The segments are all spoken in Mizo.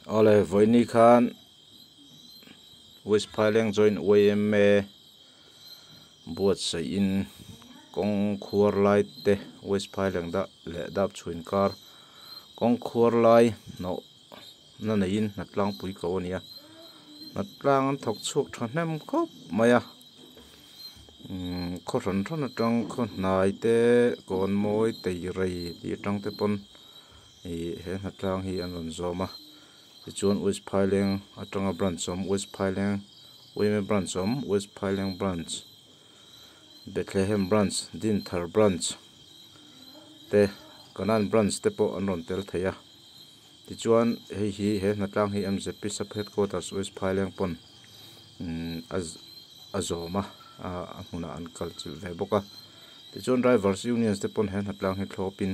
Awle vawiini khan West Phaileng Joint YMA buatsaihin kawng khuar lai te West Phaileng dah leh dap chhuin kar kawng khuar lai hnawh na neiin hnatlangpui ko a ni a hnatlang an thawk chhuak thahnem khawp mai a umm khaw hran hran atang khaw hnai te kawn mawi teirei tih atang te pawn ih he hnatlang hi an rawn zawm a tichuan West Phaileng atanga branch awm West Phaileng yma branch awm West Phaileng branch Bethlehem branch Dinthar branch te Kanan branch te pawh an rawn tel thei a tichuan hei hi he hnatlang hi M_Z_P sub headquarters West Phaileng pawn umm a a zawm a a hmunah an kal chilh ve bawk a tichuan drivers unions te pawn he hnatlang hi thlawpin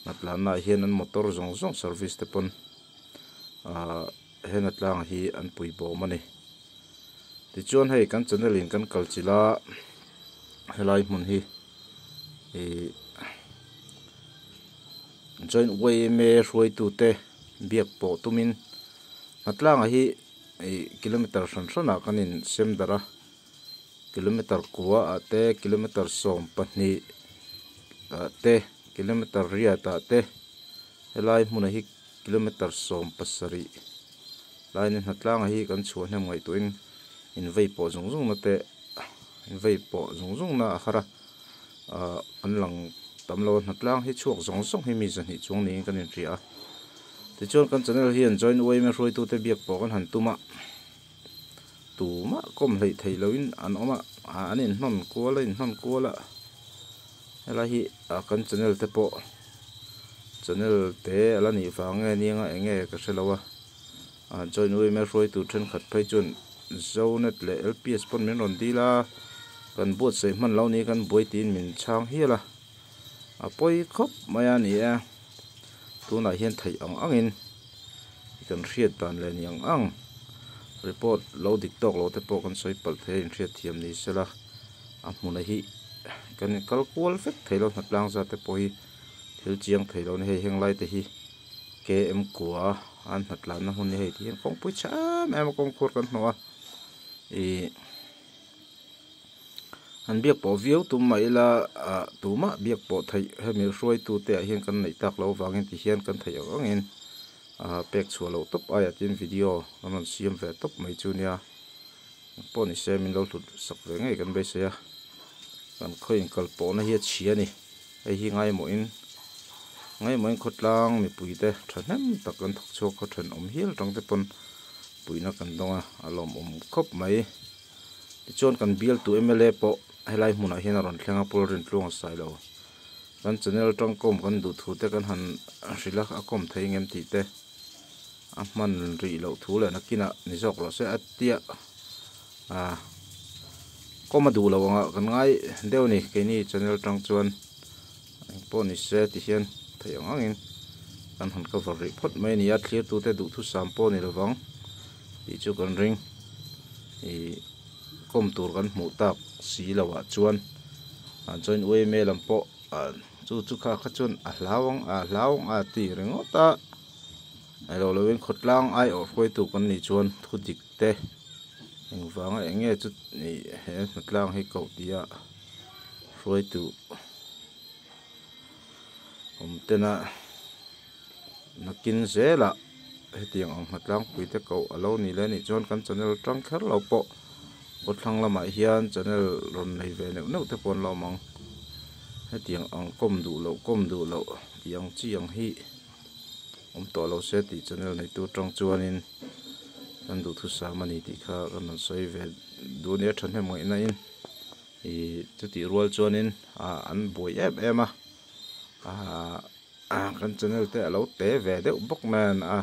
hnatlanna ah hian an motor zawng zawng service te pawn ahh he hnatlang hi an pui bawm a ni tichuan hei kan channel in kan kal chilh a helai hmun hi ihh joint yma hruaitute biak pawh tumin hnatlang ah hi ih kilometer hran hran ah kan in sem darh a kilometer kua ah te kilometer 12 ah te kilometer riat ah te helai hmunah hi kilometer 17 laiin hnatlang ah hi kan chhuah hnem ngaihtuahin in vei pawh zung zung na te in vei pawh zung zung na a har a ah an lang tam lo a hnatlang hi chhuak zawng zawng hi mi 200 chuang niin kan inhria a tichuan kan channel hian joint yma hruaitute biak pawh kan han tum a tumah kawm hleih theih lohin an awm a an inhnawn kual a inhnawn kual a helai hi ah kan channel te pawh channel te a la nih vang nge nia eng nge ka hre lo a ah joint yma hruaitu thenkhat phei chuan zonet leh lps pawn min rawn dil a kan buatsaih hman lo ni kan buai tiin min chhang hial a a pawi khawp mai a ni e tunah hian theih ang angin kan hriat dan leh ni ang ang report lo dik tawk lo te pawh kan sawi palh thei a inhriat thiam ni sela a hmunah hi kan kal kual vek thei lo hnatlang zat te pawh hi thil chiang thei lo a ni hei heng lai te hi km kua an hnatlanna hmun hi hei ti hian kawngpui chhe em em a kawngkhur kan hnawh a ih an biak pawh viau tum mah ila ah tumah biak pawh theih hemi hruaitu te ah hian kan neih tak loh avangin ti hian kan theih ang angin ah pek chhuah loh tawp aiah tin video an rawn siam ve tawp mai chu nia pawh ni se min lo hlut sak ve ngei kan beisei a kan khaw inkal pawhna hi a chhia a ni hei hi ngaimawhin ngaimawhin khawtlang mipui te thahnem tak kan thawk chhuak khaw thenawm hial atang te pawn puihna kan dawng a a lawmawm khawp mai. Tichuan kan bialtu mla pawh helai hmunah hian a rawn thleng a Paul Rintluang a sawi lo. Kan channel atang kawm kan duh thu te kan han hrilh a, a kawm thei ngem tih te a hman rih loh thu leh nakinah ni zawk rawh se a tia ah kawm a duh loh angah kan ngai deuh a ni keini channel atang chuan engpawh ni se ti hian theih ang angin kan han cover rih phawt mai a ni a, thlirtute duhthusam pawh ni lovang tih chu kan ring. Ih kawm tur kan hmuh tak si lo ah chuan ah chuan yma lam pawh ah chu chu kha kha chuan a hlau ang a hlau ang a ti ringawt a eng lo lo in khawtlang aiawh hruaitu kan nih chuan thu dik te engvanga eng nge chu ih he hnatlang hi koh tih a hruaitu awm tena. Nakin zelah hetiang ang hnatlangpui te koh a lo ni leh anih chuan kan channel tang kher lo pawh kawthlang lamah hian channel rawn nei ve neuh neuh te pawh an lo awm ang. Hetiang ang kawm duh loh kawm duh loh tih ang chi ang hi awm tawh lo se tih channel neitu tang chuanin kan duhthusam a ni tih kha kan rawn sawi ve duh a nia thahnem ngaihna in ih chutih rual chuanin ah an buai em em a ah. Kan channel te a lo te ve deuh bawk nen a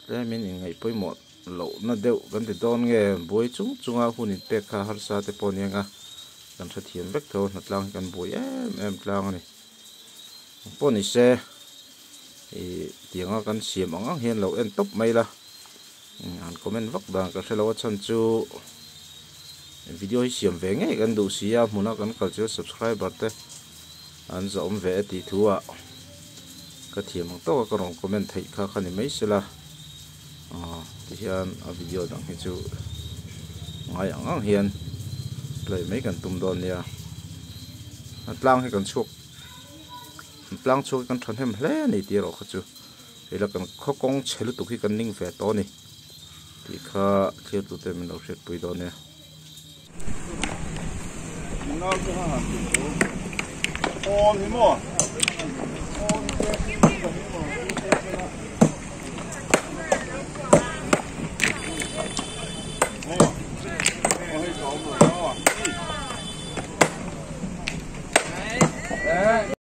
tlemin inngaih pawimawh lohna deuh kan ti dawn nge buai chung chunga hun inpek kha harsa te pawh aniang a kan hrethiam vek tho hnatlang hi kan buai em em tlang a ni pawh ni se ih tianga kan siam ang ang hian lo en tawp mai la an comment vak dan ka hrelo a chhan chu video hi siam ve ngei kan duh si a hmuna kan kal chu subscriber te. An zawm ve e tih thu ah ka thiam ang tawk a ka rawn comment theih kha kha ni mai sela. Aw tihian a video dang hi chu ngai ang ang hian play mai kan tum dawn nia a tlang hi kan chhuak tlang chhuak hi kan thahnem hle a ni tih erawh kha chu hei la kan khaw kawng chhe lutuk hi kan ning ve tawh a ni tih kha thlir tute min lo hriatpui dawn nia.